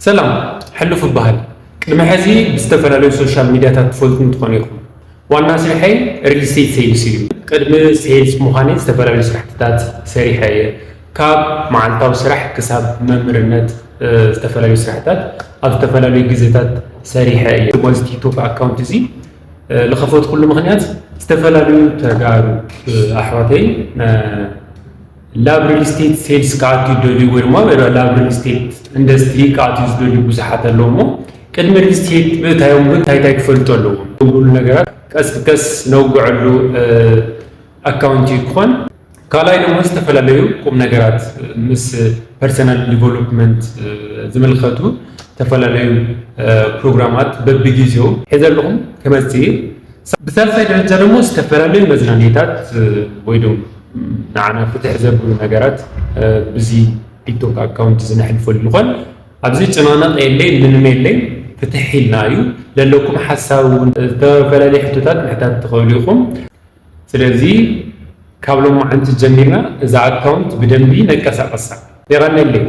ሰላም፣ ሕሉፍ እበሃል። ቅድሚ ሕዚ ብዝተፈላለዩ ሶሻል ሚድያታት ትፈልጡ እንትኾኑ ኢኹም። ዋና ስርሐይ ሪል ስቴት ሴልስ እዩ። ቅድሚ ሴልስ ምዃነይ ዝተፈላለዩ ስራሕትታት ሰሪሐ እየ። ካብ መዓልታዊ ስራሕ ክሳብ መምህርነት፣ እ፣ ዝተፈላለዩ ስራሕታት ኣብ ዝተፈላለዩ ግዜታት ሰሪሐ እየ። እዚ ቲክቶክ ኣካውንት እዚ፣ እ፣ ዝኸፈትኩሉ ምኽንያት ዝተፈላለዩ ተጋሩ፣ እ፣ ኣሕዋተይ፣ እ፣ ላብ ሪል ስቴት ሴልስ ክኣትዩ ዝደልዩ ወይ ድማ ላብ ሪል ስቴት ኢንዱስትሪ ክኣትዩ ዝደልዩ ብዙሓት ኣለዉ እሞ፣ ቅድሚ ሪል ስቴት ምእታዮም ግን እንታይ እንታይ ክፈልጡ ኣለዎም? ዝብሉ ነገራት ቀስ ብቀስ ነውግዐሉ፣ እ፣ ኣካውንት እዩ ክኾን። ካልኣይ ድማ ዝተፈላለዩ ቁም ነገራት ምስ ፐርሰናል ዲቨሎፕመንት፣ እ፣ ዝምልከቱ ዝተፈላለዩ፣ እ፣ ፕሮግራማት በብግዜኡ ሒዘ ኣለኹም ክመጽእ እየ። ብሳልሳይ ደረጃ ደግሞ ዝተፈላለዩ መዝናኔታት፣ እ፣ ወይ ድማ ንዓና ፍትሕ ዘብሉ ነገራት፣ እ፣ ብዚ ቲክቶክ ኣካውንት እዚ ነሕልፈሉ ይኾን። ኣብዚ ጭናነቕ የለይ፣ ምንም የለይ፣ ፍትሕ ኢልና እዩ። ለለኩም ሓሳብ እውን፣ እ፣ ዝተፈላለዩ ሕቶታት ምሕታት ትኽእሉ ኢኹም። ስለዚ ካብ ሎማዓንቲ ጀሚርና እዛ ኣካውንት ብደንቢ ነቀሳቐሳ። የቐንየለይ።